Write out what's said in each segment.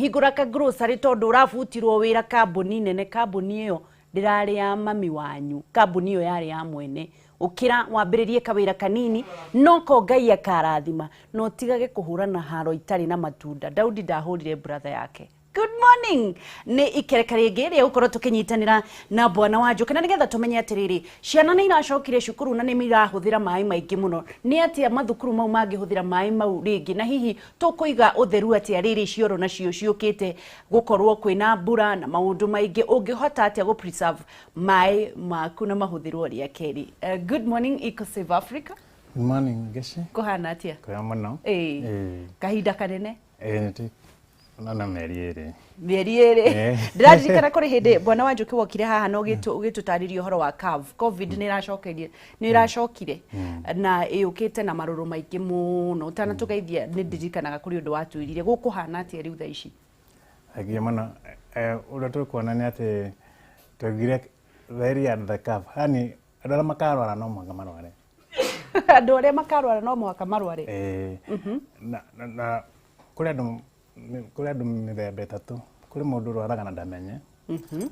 Hingũra ka grocery tondũ ũrabutirwo wĩra kambuni nene, kambuni ĩyo ndĩrarĩ ya mami wanyu, kambuni ĩyo yarĩ ya mwene. Ũkĩra wambĩrĩrie kawĩra kanini, noko Ngai akarathima, na ũtigage kũhũrana haro itarĩ na matunda. Daudi ndahũrire brother yake. Good morning. Nĩ ikereka rĩngĩ rĩa gũkorwo tũkĩnyitanĩra na Bwana Wanjũkĩ, na nĩgetha tũmenye atĩrĩrĩ, ciana nĩ iracokire cukuru na nĩ irahũthĩra maĩ maingĩ mũno. Nĩ atĩa mathukuru mau mangĩhũthĩra maĩ mau rĩngĩ, na hihi tũkũiga ũtheru atĩa rĩrĩ cioro nacio ciũkĩte gũkorwo kwĩna mbura na maũndũ maingĩ? Ũngĩhota atĩa gũ preserve maĩ maku na mahũthĩrwo rĩa kerĩ? Good morning, EcoSave Africa. Good morning, Ngeshi. Kũhana atĩa? Kwega mũno. Ĩĩ. Kahinda kanene. Ĩĩ, nĩ ona mĩeri 2. Mĩeri 2. Eh. Ndĩraririkana kũrĩ hĩndĩ Bwana Wanjũkĩ wokire haha na ũgĩtũtarĩria ũhoro wa CAV. Covid nĩ ĩracokerie, nĩ ĩracokire na ĩũkĩte na marũrũ maingĩ mũno. Ũtanatũgeithia, nĩ ndirikanaga kũrĩ ũndũ watwĩrire. Gũkũhana atĩa rĩu thaa ici? Thengiũ mũno. Ũrĩa tũkuona nĩ atĩ twaugire the at the curve. Yani andũ arĩa makarwara no mũhaka marware. Andũ arĩa makarwara no mũhaka marware. Ĩĩ. Na kũrĩ andũ mĩthemba 3. Kũrĩ mũndũ ũrwaraga na ndamenye.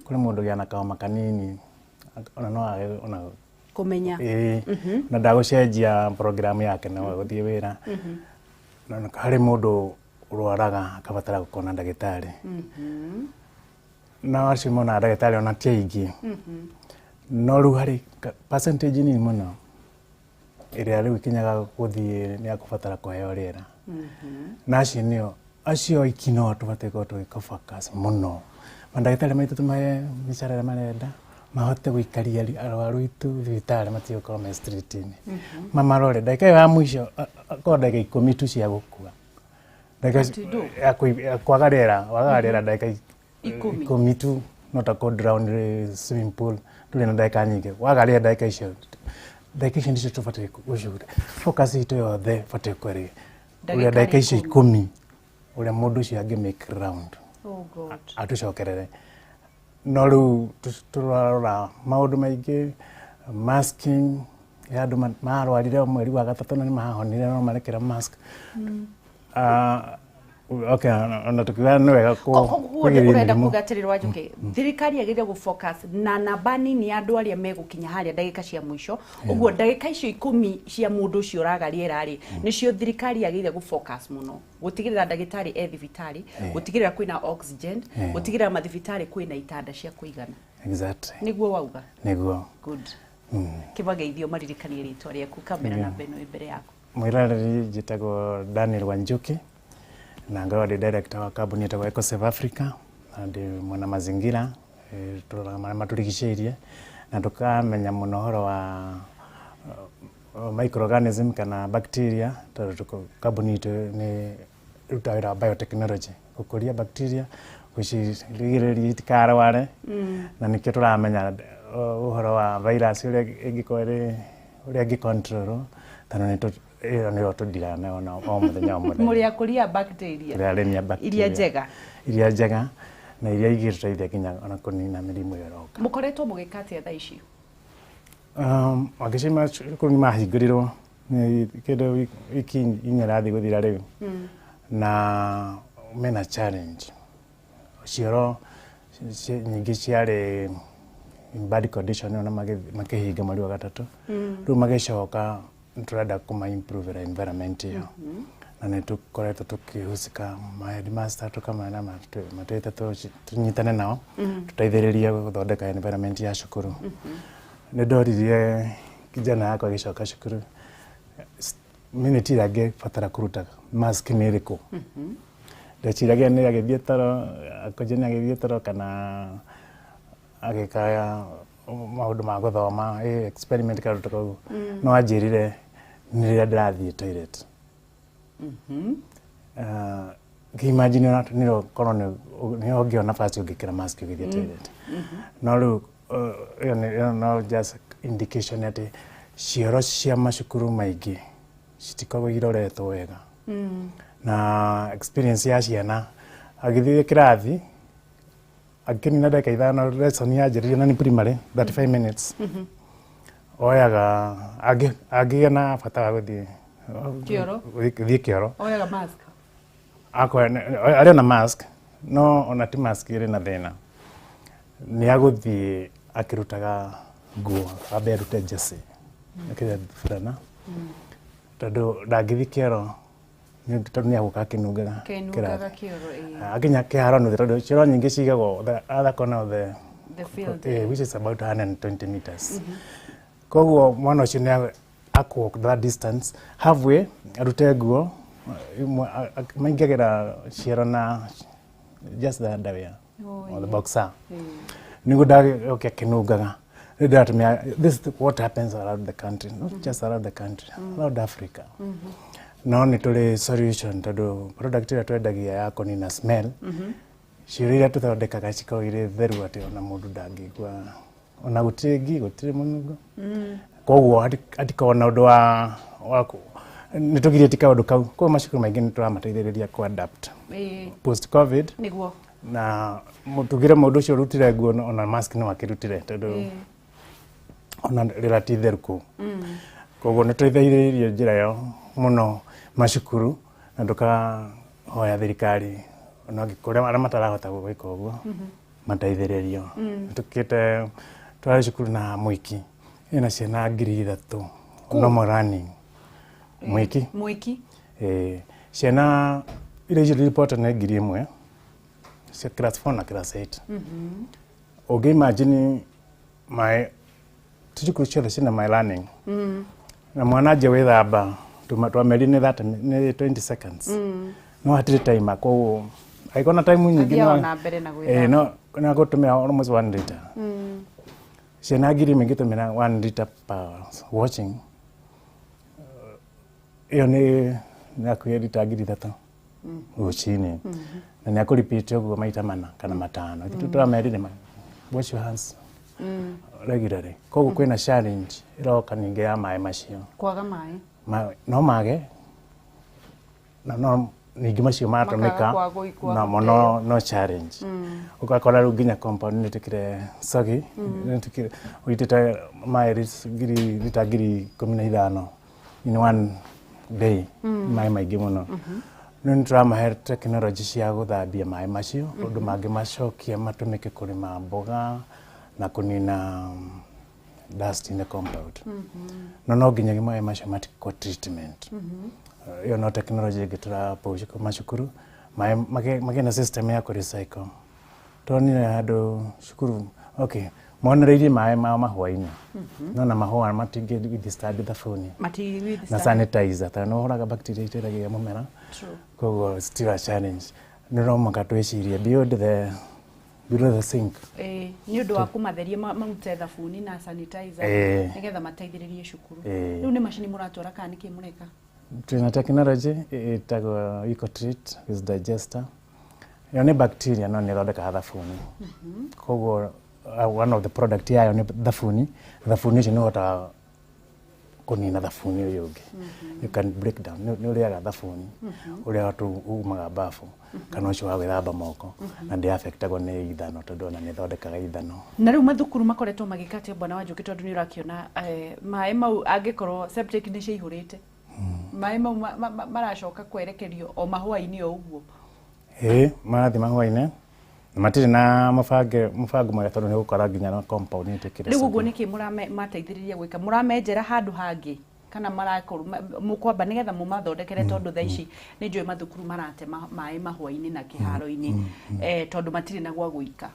Kũrĩ mũndũ ũgĩa na kahoma kanini ona no age ona kũmenya. Ĩĩ. Na ndagũcenjia program yake no gũthiĩ wĩra. Na harĩ mũndũ ũrwaraga akabatara gũkorwo na ndagĩtarĩ. Na acio monaga ndagĩtarĩ ona ti aingĩ. No rĩu harĩ percentage nini mũno ĩrĩa rĩu ikinyaga gũthiĩ nĩ akũbatara kũheo rĩera. Na acio nĩo acio aiki no tũbatiĩ gũkorwo tũgĩka focus mũno. Mandagĩtarĩ maitũ tũmahe mĩcara ĩrĩa marenda, mahote gũikaria arwaru aitũ thibitarĩ, matige gũkorwo me street-inĩ. Mamarore ndagĩka ĩyo ya mũico, akorwo ndagĩka 10 tu cia gũkua. Ndagĩka ya kwaga rĩera, wagaga rĩera ndagĩka 10. 10 tu, no ta kũ drown swimming pool, ndũrĩ na ndagĩka nyingĩ. Waga rĩera ndagĩka icio, ndagĩka icio nĩcio tũbatiĩ gũcuria. Focus itũ yothe ĩbatiĩ kũrĩ ũrĩa Ndagĩka ndagĩka icio 10. 10 ũrĩa mũndũ ũcio angĩ make round Oh God. atũcokerere. No rĩu tũrarora maũndũ maingĩ, masking ya andũ marwarire mweri wa gatatũ na nĩ mahonire no marekĩra mask. Ah, okay, ona tukiuga nĩ wega Koguo kwĩgirĩrĩria ũrenda mĩrimũ. kuga atĩrĩrĩ, Wanjũkĩ, thirikari yagĩrĩire gũ focus na namba nini ya andũ arĩa megũkinya harĩa ndagĩka cia mũico. Ũguo ndagĩka icio 10 cia mũndũ ũcio ũraga rĩera rĩ, nĩcio thirikari yagĩrĩire gũ focus mũno, gũtigĩrĩra ndagĩtarĩ e thibitarĩ, gũtigĩrĩra kwĩna oxygen, gũtigĩrĩra mathibitarĩ kwĩna itanda cia kũigana. Exactly. Nĩguo wauga? Nĩguo. Good. Kĩmageithio, maririkanie rĩtwa rĩaku, kamera namba ĩno ĩ mbere yaku. Mwĩroreri, njĩtagwo Daniel Wanjuki na ngoragwo ndĩ director wa kambuni ĩtagwo EcoSave Africa, na ndĩ mwana mazingira. Tũroraga marĩa matũrigicĩirie na tũkamenya mũno ũhoro wa microorganism kana bacteria, tondũ kambuni itũ nĩ ĩrutaga wĩra wa biotechnology, gũkũria bacteria, gũcirigĩrĩria itikarware, na nĩkĩo tũramenya ũhoro wa virus ũrĩa ĩngĩkorwo ĩrĩ, ũrĩa ĩngĩ control, tondũ nĩ ĩyo nĩyo tũndiraga nayo na o mũthenya o mũthenya. Mũrĩ akũria bacteria. Tũrĩ arĩmi a bacteria iria njega. Iria njega na iria ingĩtũteithia nginya ona kũnina mĩrimũ ĩyo ĩroka. Mũkoretwo mũgĩka atĩa thaa ici? Wangeci, macukuru nĩ mahingũrirwo nĩ kĩndũ wiki 4 irathiĩ gũthira rĩu, na mena challenge. Cioro nyingĩ ciarĩ in bad condition ona makĩhinga mweri wa gatatũ. Rĩu magĩcoka tũrenda kũma improve environment ĩyo, na nĩ tũkoretwo tũkĩhusika ma headmaster, tũkamera matwĩte tũnyitane nao tũteithĩrĩrie gũthondeka environment ya cukuru. Nĩ ndoririe kijana yakwa agĩcoka cukuru, minute ĩrĩa angĩbatara kũruta mask nĩ ĩrĩkũ. Ndeciragia nĩ agĩthiĩ toro, akũnje nĩ agĩthiĩ toro kana agĩka maũndũ ma gũthoma, experiment kana ũndũ ta ũguo. No anjĩrire nĩ rĩrĩa ndĩrathiĩ toilet. Ngĩimagine ona nĩ korwo nĩ ũngĩona nafasi ũngĩkĩra mask ũgĩthiĩ toilet. No rĩu ĩyo no just indication atĩ cioro cia macukuru maingĩ citikoragwo iroretwo wega, na experience ya ciana agĩthiĩ kĩrathi akĩnina ndagĩka 5 lesson yanjĩrĩria, na nĩ primary, 35 minutes oyaga, angĩgĩa na bata wa gũthiĩ Kĩoro. Gũthiĩ kĩoro, Oyaga mask. Arĩ na mask. No ona ti mask ĩrĩ na thĩna, nĩ agũthiĩ akĩrutaga nguo, ambe arute jersey akĩrĩa burana, tondũ ndangĩthiĩ kĩoro tondũ nĩ agũka akĩnungaga. Kĩnungaga kĩoro, ĩĩ. Akinya kĩharo nuthu, tondũ cioro nyingĩ cigagwo the other corner of the The field. Which is about 120 meters. Koguo mwana ũcio nĩ akũwalk that distance, halfway arute nguo imwe, maingagĩra cioro na just the underwear or the boxer, nĩguo ndagoke akĩnungaga. Rĩu ndĩratũmĩa, this is what happens around the country, not just around the country, around Africa. No nĩ tũrĩ solution, tondũ product ĩrĩa twendagia ya kũnina smell, cioro iria tũthondekaga cikoragwo irĩ theru atĩ ona mũndũ ndangĩigua, ona gũtirĩ ngi, gũtirĩ mũnungo. Koguo hatikoragwo na ũndũ wa nĩ tũgirĩtie kaũndũ kau. Koguo macukuru maingĩ nĩ tũramateithĩrĩria ku adapt post COVID. Na tugire mũndũ ũcio ũrutire nguo ona mask no akĩrutire, tondũ ona rĩra ti theru kũu. Koguo nĩ tũteithĩrĩirie njĩra ĩyo mũno macukuru, na tũkahoya thirikari ona kũrĩa arĩa matarahota gwĩka ũguo mateithĩrĩrio. Nĩtũkĩte twarĩ cukuru na Mwiki ĩna ciana 3000 normal running Mwiki. Mwiki. Eh, ciana iria icio ripota nĩ 1000 cia class 4 na class 8. Ũngĩ imagine my cukuru ciothe ciĩna my learning na mwana anjia gwĩthamba twameri nĩ 30 nĩ 20 seconds, no hatirĩ time. Koguo angĩkorwo na time nyingĩ Athiaga na mbere na gwĩthamba. No na gũtũmĩra almost 1 liter. Ciana 1000 ingĩtũmĩra 1 liter per watching, ĩyo nĩ hakuhĩ lita 3000 rũcinĩ, na nĩ akũrepeat ũguo maita mana kana matano. Ithuĩ tũramerire wash your hands regularly. Koguo kwĩna challenge ĩroka ningĩ ya maĩ macio. Kwaga maĩ. No mage na no ningĩ macio matũmĩka. Makaga kwaga no no no challenge, ũgakora rĩu nginya compound nĩ ĩtĩkire sogi, nĩ ĩtĩkire ũitĩte maĩ ngiri lita 15,000 in one day, maĩ maingĩ mũno. No nĩ tũramahe tekinoronjĩ cia gũthambia maĩ macio ũndũ mangĩmacokia matũmĩke kũrĩma mboga na kũnina dust in the compound. No nginya maĩ macio matikwo treatment. Ĩyo no tekinoronjĩ ĩngĩ tũrapush macukuru maĩ magĩe na system ya kũ recycle. Tuonire handũ cukuru, okay, monereirie maĩ mao mahũa-inĩ, no na mahũa matingĩ withstand thabuni na sanitizer, tondũ nĩ ũhũraga bacteria iteithagia mũmera. Koguo still a challenge, nĩ no mũhaka twĩcirie beyond the below the sink. Ĩĩ, nĩ ũndũ wa kũmatheria marute thabuni na sanitizer, nĩgetha mateithĩrĩrie cukuru. Rĩu nĩ macini mũratwara kana nĩkĩ mũreka? Twĩna technology ĩtagwo EcoTreat with digester. Ĩyo nĩ bacteria no nĩ ĩthondekaga thabuni. Koguo one of the product yayo nĩ thabuni. Thabuni ũcio nĩ ũhotaga kũnina thabuni ũyũ ũngĩ. You can break down, nĩ ũrĩaga thabuni ũrĩa tu umaga bafu kana ũcio wa gwĩthamba moko, na ndĩ affectagwo nĩ ithano, tondũ ona nĩ ĩthondekaga ithano. Na rĩu mathukuru makoretwo magĩka atĩa, bwana Wanjũkĩ, tondũ nĩ ũrakĩona maĩ mau angĩkorwo septic nĩ ciaihũrĩte, maĩ mau maracoka kwerekerio o mahũa-inĩ o ũguo? Ĩĩ, marathiĩ mahũa-inĩ na matirĩ na mũbango mwega, tondũ nĩ ũgũkora nginya na compound nĩ ĩtĩkĩre. Rĩu ũguo nĩkĩ mũramateithĩrĩria gwĩka? Mũramenjera handũ hangĩ kana marakorwo mũkwamba nĩgetha mũmathondekere? Tondũ thaa ici nĩ njũĩ mathukuru maratema maĩ mahũa-inĩ na kĩharo-inĩ, tondũ matirĩ na gwa gũika,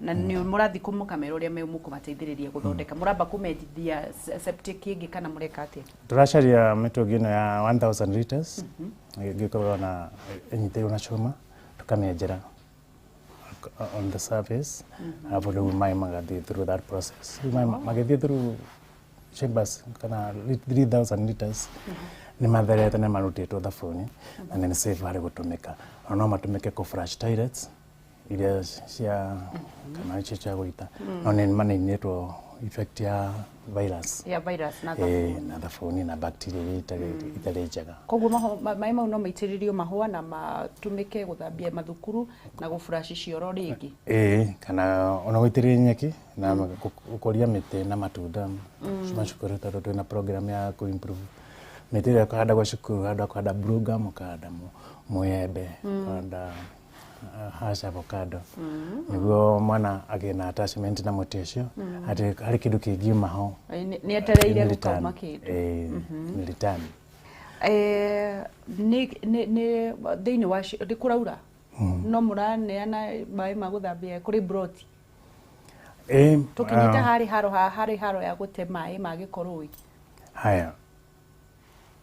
na nĩ mũrathiĩ mũkamera ũrĩa mũkũmateithĩrĩria gũthondeka. Mũramba kũmenjithia septic ĩngĩ kana mũreka atĩa? Tũracaria mĩtũngi ĩno ya 1000 liters ĩngĩkorwo na ĩnyitĩrĩirwo na cuma, tũkamĩenjera on the surface, alafu rĩu maĩ magathiĩ through that process. Rĩu maĩ magĩthiĩ through chambers kana 3000 liters nĩ matherete, nĩ marutĩtwo thabuni na nĩ safe harĩ gũtũmĩka. Ona no matũmĩke kũ flush toilets iria cia kana icio cia gũita, no nĩ maninĩtwo effect ya virus. Ya virus na thabuni. Na thabuni na bacteria iria itarĩ njega. Koguo maĩ mau no maitĩrĩrio mahũa na matũmĩke gũthambia mathukuru na gũburaci cioro rĩngĩ. Ĩĩ, kana ona gũitĩrĩria nyeki na gũkũria mĩtĩ na matunda macukuru, tondũ twĩna program ya kũ improve mĩtĩ ĩrĩa ĩkũhandagwo cukuru. Handũ ha kũhanda blue gum, ũkahanda mũembe, ũkahanda Hash avocado nĩguo mwana agĩe na attachment na mũtĩ ũcio, atĩ harĩ kĩndũ kĩngiuma ho. Nĩ etereire gũkauma kĩndũ. Nĩ return. Nĩ thĩinĩ wa nĩ kũraura no mũraneana maĩ ma gũthambia kũrĩ broti? Tũkinyĩte harĩ haro harĩ haro ya gũte maĩ ma gĩko rũĩ. Haya,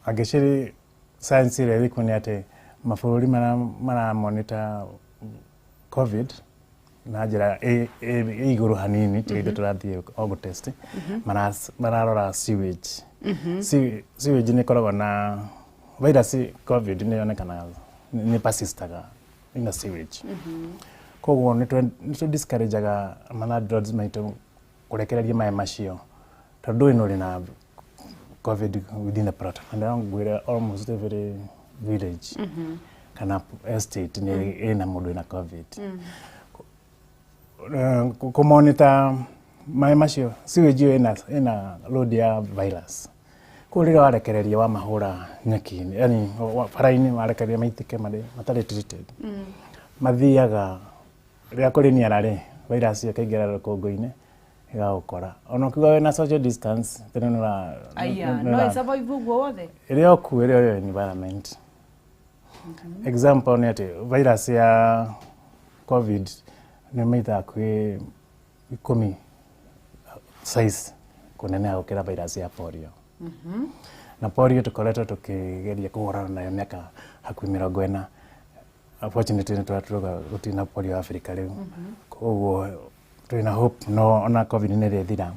angĩciri science ĩrĩa ĩrĩkuo nĩ atĩ mabũrũri marĩa maramonita COVID na njĩra ĩ igũrũ hanini, tiga ithuĩ tũrathiĩ o gũtest, mararora sewage. Sewage nĩ ĩkoragwo na virus. COVID nĩ yonekanaga nĩ persistaga in sewage. Koguo nĩ tũ discourageaga ma landlords maitũ kũrekereria maĩ macio, tondũ ndũĩ nĩ ũrĩ na COVID within the plot. Na ndĩrangwĩra almost every village kana estate nĩ ĩna mũndũ wĩna COVID. Kũmonita maĩ macio, sewage ĩyo ĩna load ya virus. Koguo rĩrĩa warekereria wamahũra nyeki-inĩ, yani bara-inĩ, warekereria maitĩke marĩ matarĩ treated, mathiaga rĩrĩa kũrĩ niara rĩ, virus ĩyo ĩkaingĩra rũkũngũ-inĩ ĩgagũkora ona ũkiuga wĩna social distance tene nĩ Aya, no ĩsurvive ũguo wothe? Ĩrĩa okuo ĩrĩa yo environment. Example nĩ atĩ virus ya COVID nĩ maita hakuhĩ 10 size kũneneha gũkĩra virus ya polio. Na polio tũkoretwo tũkĩgeria kũhũrana nayo mĩaka hakuhĩ 40. Unfortunately nĩ tũratuga gũtirĩ na polio Africa rĩu, koguo twĩna hope no ona COVID nĩ ĩrĩthira.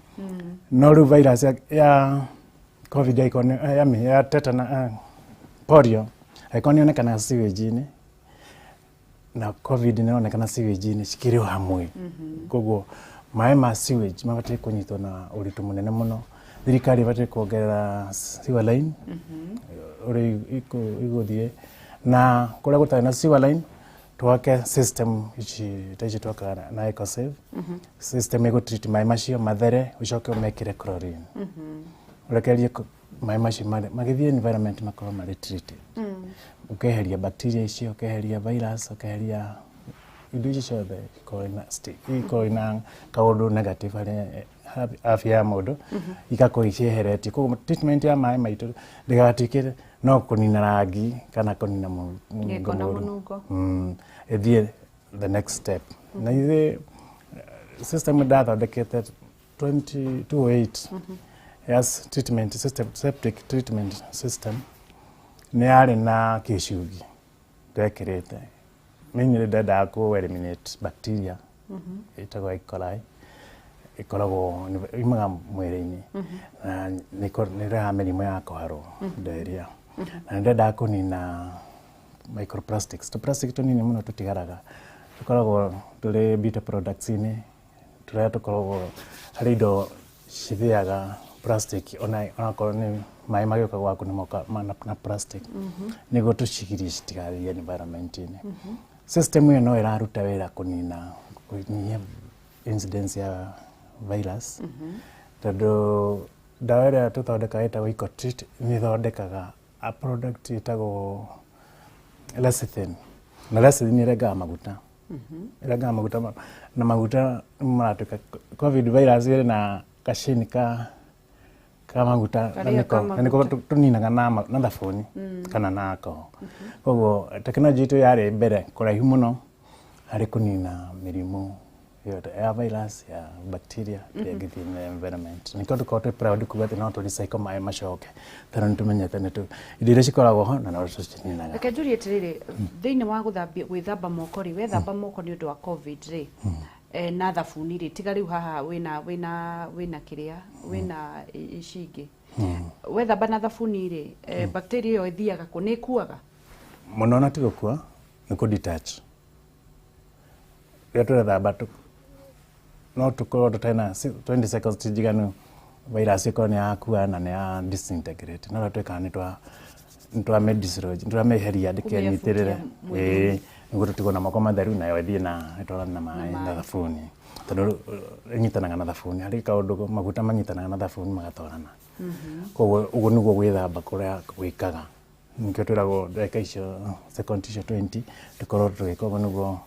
No rĩu virus ya COVID angĩkorwo ya tetana, polio angĩkorwo nĩ yonekanaga sewage-inĩ na COVID nĩ yonekana sewage-inĩ, cikĩrĩ o hamwe. Koguo maĩ ma sewage mabatiĩ kũnyitwo na ũritũ mũnene mũno. Thirikari ĩbatiĩ kuongerera sewer line ũrĩa igũthiĩ, na kũrĩa gũtarĩ na sewer line twake system ici ta ici twakaga na EcoSave system ĩgũ treat maĩ macio mathere, ũcoke ũmekĩre chlorine, ũrekererie maĩ macio magĩthiĩ environment makorwo marĩ treated, ũkeheria bacteria icio, ũkeheria virus, ũkeheria indo icio ciothe ikorwo ina kaũndũ negative harĩ afya ya mũndũ, igakorwo cieheretio. Koguo treatment ya maĩ maitũ ndĩgatuĩke no kũnina rangi kana kũnina mũnungo Gĩko na mũru. Mũnungo. Ĩthiĩ the next step. Na ithuĩ system ndathondekete 2008 ya treatment system, septic treatment system, nĩ yarĩ na kĩcungi ndekĩrĩte. Mainly ndendaga kũ eliminate bacteria ĩtagwo E. coli, ĩkoragwo yumaga mwĩrĩ-inĩ na nĩ ĩrehaga mĩrimũ ya kũharwo, diarrhea. Na nĩ ndendaga kũnina microplastics, tũ plastic tũnini mũno tũtigaraga, tũkoragwo tũrĩ beauty products-inĩ, tũrĩa tũkoragwo harĩ indo cithĩaga plastic, ona onakorwo nĩ maĩ magĩũka gwaku nĩ moka na plastic, nĩguo tũcigirie citigathiĩ environment-inĩ. System ĩyo no ĩraruta wĩra kũnina, kũnyihia incidence ya virus, tondũ ndawa ĩrĩa tũthondekaga ĩtagwo Ecotreat nĩ ĩthondekaga a product ĩtagwo lecithin, na lecithin ĩrengaga maguta, ĩrengaga maguta na maguta maratuĩka COVID virus ĩrĩ na kacini ka maguta na Karĩa ka nĩko na nĩko maguta. tũninaga na thabuni kana na alcohol. Koguo tekinoronjĩ itũ yarĩ mbere kũraihu mũno harĩ kũnina mĩrimũ yothe ya virus, ya bacteria ĩrĩa ĩngĩthiĩ na environment. Nĩkĩo tũkoragwo twĩ proud kuga atĩ no tũ recycle maĩ macoke, tondũ nĩ tũmenyete nĩ indo iria cikoragwo ho na no tũcininaga. Reke njurie atĩrĩrĩ, thĩinĩ wa gũthambia, gwĩthamba moko rĩ, wethamba moko nĩ ũndũ wa COVID rĩ, na thabuni rĩ, tiga rĩu haha wĩna kĩrĩa wĩna ici ingĩ, wethamba na thabuni rĩ, bacteria ĩyo ĩthiaga kũ? Nĩ ĩkuaga? Mũno, na ti gũkua, nĩ kũ detach. Rĩrĩa tũrethamba no tũkorwo tũtarĩ na 20 seconds ti njiganu virus ĩkorwo nĩ yakua na nĩ ya disintegrate. No ũrĩa twĩkaga nĩ twamĩ dislodge, nĩ twamĩeheria ndĩkenyitĩrĩre. Kũmĩebutia. Ĩĩ, nĩguo tũtigwo na moko matheru, nayo ĩthiĩ na ĩtwarane na maĩ na thabuni, tondũ ĩnyitanaga na thabuni. Harĩ kaũndũ maguta manyitanaga na thabuni magatwarana. Koguo ũguo nĩguo gwĩthamba kũrĩa gwĩkaga. Nĩkĩo twĩragwo ndagĩka icio, second icio 20, tũkorwo tũgĩka ũguo nĩguo.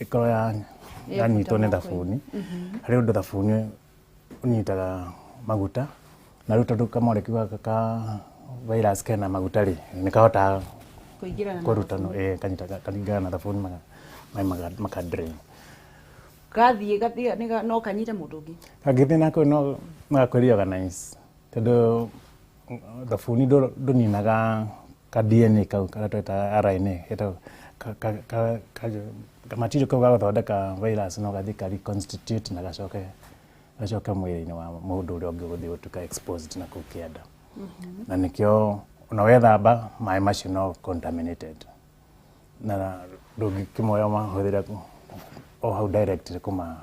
ĩkorwo yanyitwo nĩ thabuni. Harĩ ũndũ thabuni ũnyitaga maguta, na rĩu tondũ kamoreki gaka ka virus kena maguta rĩ, nĩ kahotaga kũingĩrana na kũruta kanyita karingana na thabuni maĩ maka drain. Gathiĩ no kanyite mũndũ ũngĩ. Kangĩthiĩ nako no gakũ reorganize, tondũ thabuni ndũninaga ka DNA kau karĩa twĩtaga RNA, getagwo kamatirio kau ga gũthondeka virus, no gathiĩ ka reconstitute na gacoke mwĩrĩ-inĩ wa mũndũ ũrĩa ũngĩ ũgũthiĩ gũtuĩka exposed na kũu kĩanda. Na nĩkĩo ona wethamba maĩ macio no contaminated, na ndũngĩkĩmoya mahũthĩre o hau direct kuma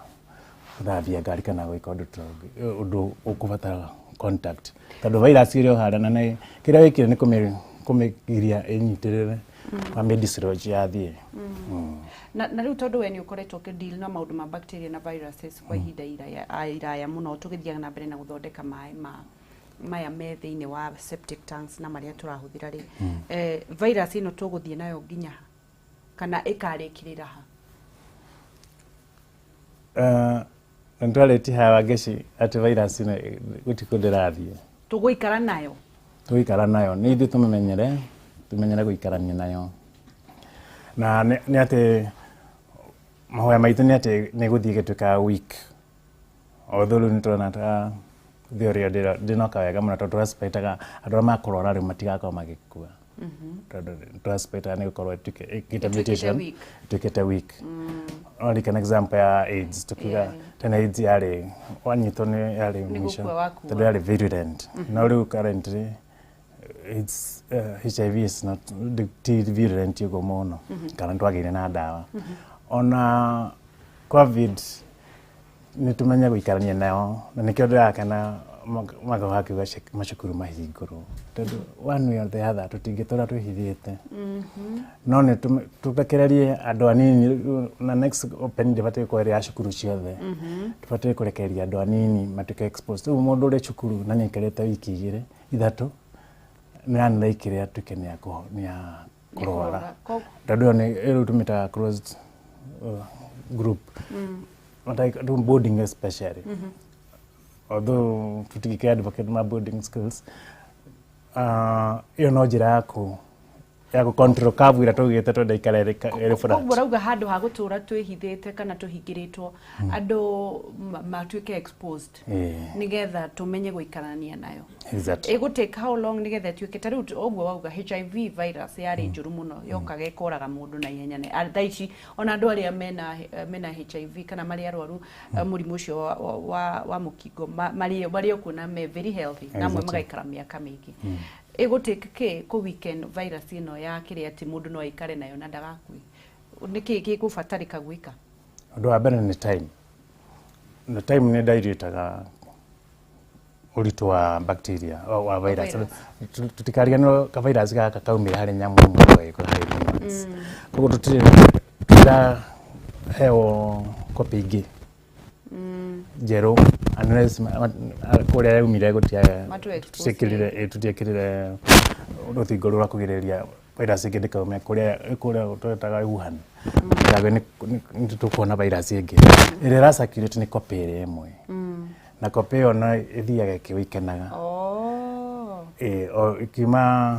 gũthambia ngari kana gwĩka ũndũ ta ũndũ ũkũbatara contact, tondũ virus ĩrĩ o harĩa na nĩ kĩrĩa wĩkire nĩ kũmĩgiria ĩnyitĩrĩre wamĩ dislodge yathiĩ. Na rĩu tondũ we nĩ ũkoretwo ũkĩ-deal na maũndũ ma bacteria na viruses kwa ihinda iraya mũno, tũgĩthiaga na mbere na gũthondeka maĩ ma maya me thĩinĩ wa septic tanks na marĩa tũrahũthĩra rĩ, virus ĩno tũgũthiĩ nayo nginya ha kana ĩkarĩkĩrĩra ha? Nĩtwarĩtie haha Wangeci atĩ virus ĩno gũtikũ ndĩrathiĩ. Tũgũikara nayo. Tũgũikara nayo, nĩ ithuĩ tũmĩmenyere, tũmenyere gũikarania nayo. Na nĩ atĩ mahoya maitũ nĩ atĩ nĩ gũthiĩ ĩgĩtuĩkaga weak. Although rĩu nĩtũrona ta theory ĩyo ndĩnoka wega mũno, tondũ tũraspectaga andũ arĩa makũrwara rĩu matigakorwo magĩkua. Tondũ tũraspectaga nĩ gũkorwo ĩkĩte mutation, ĩtuĩkĩte weak. No ririkana example ya AIDS, tukiuga tene AIDS yarĩ wanyitwo nĩ yarĩ mũico, tondũ yarĩ virulent. No rĩu currently it's HIV is not ti virulent ũguo mũno, kana nĩtwagĩire na ndawa. Ona COVID nĩ tũmenye gũikarania nayo, na nĩkĩo ndĩrakena magoka akiuga macukuru mahingũrwo, tondũ one way or the other tũtingĩtũra twĩhithĩte. No nĩ tũrekererie andũ anini, na next open ndĩbatiĩ gũkorwo ĩrĩ ya cukuru ciothe. Tũbatiĩ kũrekereria andũ anini matuĩke exposed. Rĩu mũndũ ũrĩ cukuru na nĩaikarĩte wiki igĩrĩ ithatũ, nĩ unlikely atuĩke nĩ akũrwara. Tondũ ĩyo nĩ rĩu tũmĩtaga closed group. Rĩu boarding especially. Although tũtingĩkĩ advocate ma boarding schools, ĩyo no njĩra ya gũ control curve ĩrĩa tũgĩte twenda ikare ĩrĩ flat. Koguo rauga handũ ha gũtũra twĩhithĩte kana tũhingĩrĩtwo, andũ matuĩke exposed nĩgetha tũmenye gũikarania nayo. Ĩgũ take how long nĩgetha ĩtuĩke ta rĩu ũguo wauga HIV virus yarĩ njũru mũno, yokaga ĩkoraga mũndũ na ihenya. Thaa ici ona andũ arĩa mena HIV kana marĩ arwaru mũrimũ ũcio wa mũkingo marĩ o kuo na me very healthy, na amwe magaikara mĩaka mĩingĩ. Ĩgũ take kĩ kũ weaken virus ĩno ya kĩrĩa atĩ mũndũ no aikare nayo na ndagakue? Nĩkĩ gĩkũbatarĩka gwĩka? Ũndũ wa mbere nĩ time. Na time nĩ dilutaga ũritũ wa bacteria, wa virus. Tũtikariganĩrwo ka virus gaka kaumire harĩ nyamũ ĩmwe gagĩũka harĩ humans. Koguo tũtirĩ tũtiraheo copy ingĩ njerũ, unless kũrĩa yaumire tũtiekĩrire rũthingo rũrũ rwa kũgirĩrĩria virus ĩngĩ ndĩkaume kũrĩa twetaga Wuhan. Nĩ tũkuona virus ĩngĩ ĩrĩa ĩra circulate nĩ copy ĩrĩa ĩmwe, na copy ĩyo no ĩthiaga ĩkĩwĩkenaga. Ĩkiuma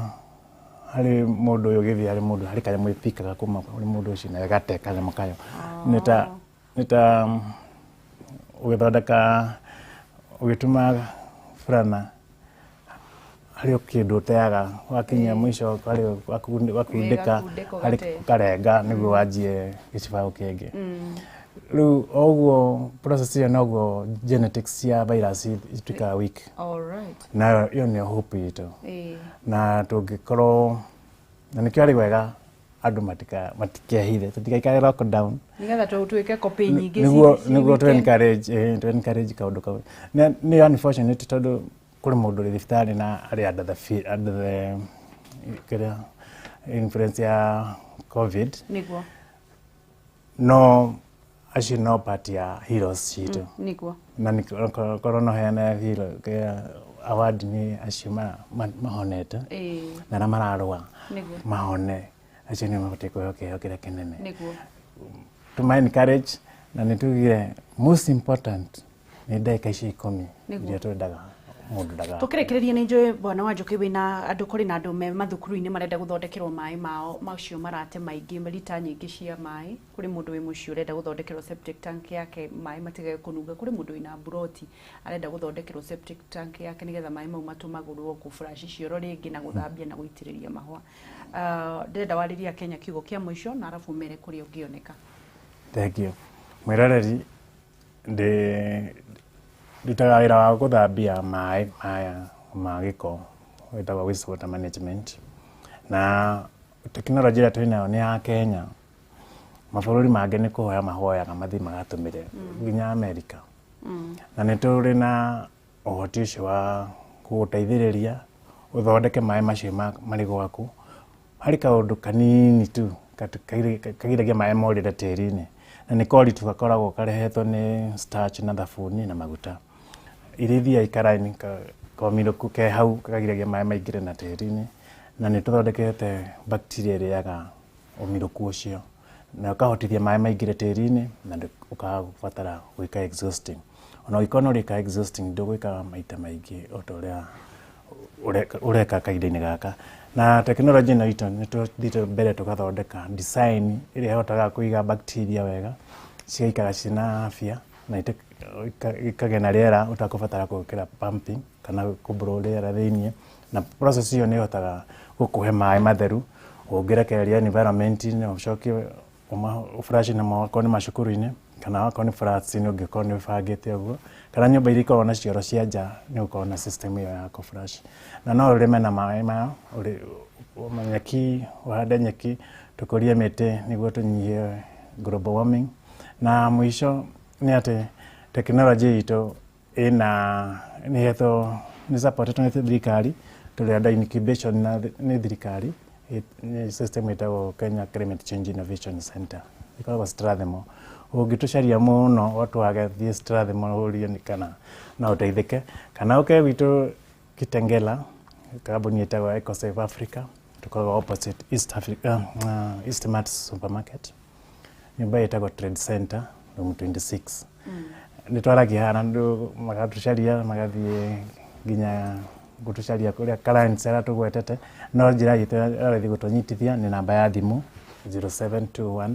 harĩ mũndũ ũyũ ĩgĩthiĩ harĩ mũndũ, harĩ kanyamũ ĩpikaga kuma kũrĩ mũndũ ũcio na ĩgate kanyamũ kayo. Nĩ ta ũgĩthondeka, ũgĩtuma burana, harĩ o kĩndũ ũteaga wakinya mũico harĩ wakundĩka, harĩ ũkarenga nĩguo wanjie gĩcibaũ kĩngĩ. Rĩu o ũguo process ĩyo noguo genetics cia virus ituĩkaga weak. Nayo ĩyo nĩyo hope itũ. Na tũngĩkorwo na nĩkĩo arĩ wega andũ matikehithe, tũtigaikare lockdown. Nĩgetha twĩke copy nyingĩ. Nĩguo tũ encourage kaũndũ kau. Nĩ unfortunate tondũ kũrĩ mũndũ ũrĩ thibitarĩ na arĩ under the kĩrĩa influence ya COVID. Nĩguo. No acio no part ya heroes citũ. Nĩguo. Na korwo no heane hero award nĩ acio mahonete. Na arĩa mararũa mahone, acio nĩo mabatiĩ kũheo kĩheo kĩrĩa kĩnene. Nĩguo. Tũma encourage na nĩ tugire most important nĩ ndagĩka icio 10 iria twendaga mũndũ ndaga. Tũkĩrĩkĩrĩria nĩ njũĩ Bwana Wanjũkĩ wĩna andũ, kũrĩ na andũ me mathukuru-inĩ marenda gũthondekerwo maĩ mao macio marate maingĩ, rita nyingĩ cia maĩ. Kũrĩ mũndũ wĩ mũciĩ ũrenda gũthondekerwo septic tank yake maĩ matige kũnunga. Kũrĩ mũndũ wĩna mburoti arenda gũthondekerwo septic tank yake nĩgetha maĩ mau matũmagĩrwo kũ-flush cioro rĩngĩ na gũthambia na gũitĩrĩria mahũa. Ndĩrenda warĩrie Kenya kiugo kĩa mũico na arabu mere kũrĩa ũngĩoneka. Thank you. Mwĩroreri, ndĩ ndutaga wĩra wa gũthambia maĩ maya ma gĩko wĩtagwo wastewater management, na tekinoronjĩ ĩrĩa twĩnayo nĩ ya Kenya. Mabũrũri mangĩ nĩ kũhoya mahoyaga mathiĩ magatũmĩre nginya Amerika, na nĩ tũrĩ na ũhoti ũcio wa gũgũteithĩrĩria ũthondeke maĩ macio marĩ gwaku. Harĩ kaũndũ kanini tu kagiragia maĩ morĩre tĩri-inĩ, na nĩ koritu gakoragwo karehetwo nĩ starch na thabuni na maguta iria ithiaga ikaraini komirũku ke hau kagiragia maĩ maingĩre na tĩri-inĩ, na nĩ tũthondekete bacteria ĩrĩaga ũmirũku ũcio na ũkahotithia maĩ maingĩre tĩri-inĩ na ũkaga gũbatara gwĩka exhausting. Ona ũngĩkorwo nĩ ũrĩka exhausting, ndũgwĩka maita maingĩ o ta ũrĩa ũreka kahinda-inĩ gaka. Na tekinoronjĩ ĩno itũ nĩ tũthiĩte mbere tũgathondeka design ĩrĩa ĩhotaga kũiga bacteria wega cigaikara ciĩna afya na ikagĩa na rĩera ũtakũbatara gwĩkĩra pumping kana kũ-blow rĩera thĩiniĩ, na process ĩyo nĩ ĩhotaga gũkũhe maĩ matheru ũngĩrekereria environment-inĩ, ũcoke ũflush namo okorwo nĩ macukuru-inĩ kana okorwo nĩ flats-inĩ ũngĩkorwo nĩ ũbangĩte ũguo, kana nyũmba iria ikoragwo na cioro cia nja nĩ ũkorwo na system ĩyo ya kũ-flush. Na no ũrĩme na maĩ maya nyeki, ũhande nyeki, tũkũrie mĩtĩ nĩguo tũnyihie global warming. Na mũico nĩ atĩ tekinoronjĩ itũ ĩna nĩ ĩhetwo nĩ supported nĩ thirikari, tũrĩ under incubation na nĩ thirikari, nĩ system ĩtagwo Kenya Climate Change Innovation Center, ĩkoragwo Strathmore. Ũngĩtũcaria mũno watwage, thiĩ Strathmore ũrie nĩ kana no ũteithĩke, kana ũke gwitũ Kitengela, kambuni ĩtagwo Ecosave Africa. Tũkoragwo opposite East Africa, East Mart Supermarket, nyũmba ĩtagwo Trade Center, room 26. Nĩ twaragia haha na andũ magatũcaria magathiĩ nginya gũtũcaria kũrĩa clients arĩa tũgwetete, no njĩra itũ ya raithi gũtũnyitithia nĩ namba ya thimũ 0721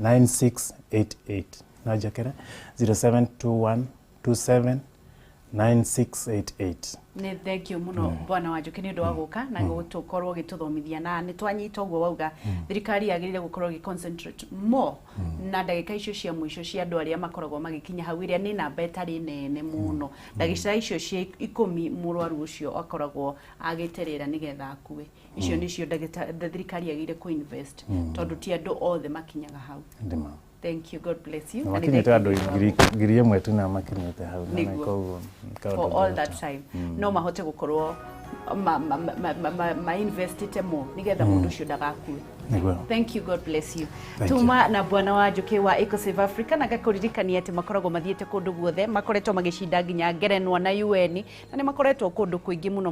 279688. No njokere, 0721 279688. Nĩ thank you mũno Bwana Wanjũkĩ nĩ ũndũ wa gũka na gũtũkorwo ũgĩtũthomithia, na nĩ twanyita ũguo wauga thirikari yagĩrĩire gũkorwo ĩgĩ concentrate more na ndagĩka icio cia mũico cia andũ arĩa makoragwo magĩkinya hau, ĩrĩa nĩ namba ĩtarĩ nene mũno, ndagĩka icio cia 10 mũrwaru ũcio akoragwo agĩte rĩera nĩgetha akue. Icio nĩcio ndagĩta thirikari yagĩrĩire kũ invest, tondũ ti andũ othe makinyaga hau. Ndĩma. Thank you, God bless you. Na nĩ makinyĩte thank you andũ nĩ ũndũ wa 1,000 tu na makinyĩte hau na Nĩguo. koguo For all that time no mahote gũkorwo ma investite more nĩgetha mũndũ ũcio ndagakue. Nĩguo. Thank you, God bless you. Thank Tuma na Bwana wa Njũkĩ wa Ecosave Africa, na ngakũririkania atĩ makoragwo mathiĩte kũndũ guothe, makoretwo magĩcinda nginya ngerenwa na UN, na nĩ makoretwo kũndũ kũingĩ mũno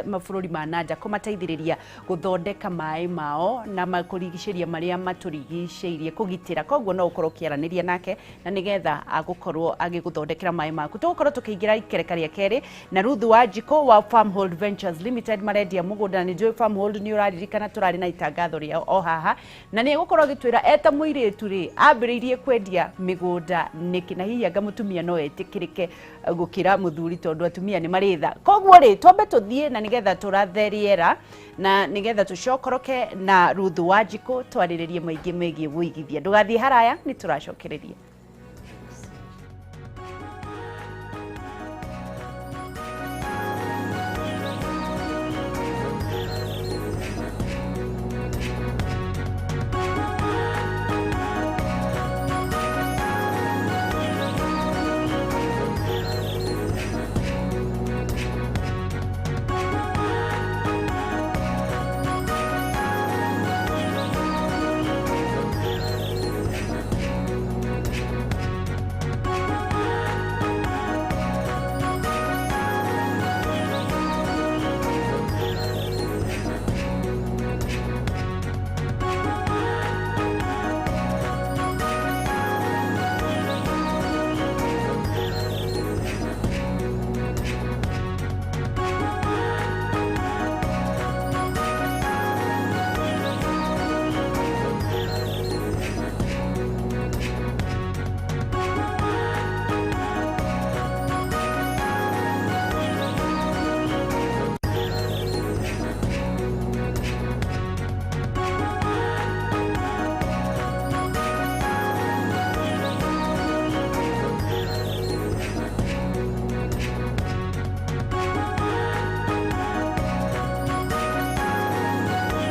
mabũrũri ma nanja kũmateithĩrĩria gũthondeka maĩ mao na kũrigicĩria marĩa matũrigicĩirie kũgitĩra. Koguo no ũkorwo ũkĩaranĩria nake na nĩgetha agũkorwo agĩgũthondekera maĩ maku. Tũgũkorwo tũkĩingĩra ikereka rĩa kerĩ na Ruth Wanjikũ wa Farmhold Ventures Limited, marendia mũgũnda, na nĩ njũĩ Farmhold nĩ ũraririkana tũrarĩ na itangatho rĩao o haha, na nĩ egũkorwo agĩtwĩra eta mũirĩtu rĩ ambĩrĩirie kwendia mĩgũnda nĩkĩ, na hihi anga mũtumia no etĩkĩrĩke gũkĩra mũthuri, tondũ atumia nĩ marĩ tha. Koguo rĩ, twambe tũthiĩ na nĩgetha tũrathe rĩera na nĩgetha tũcokoroke na Ruth Wanjikũ twarĩrĩrie maingĩ megiĩ wũigithia. Ndũgathiĩ haraya, nĩ tũracokereria.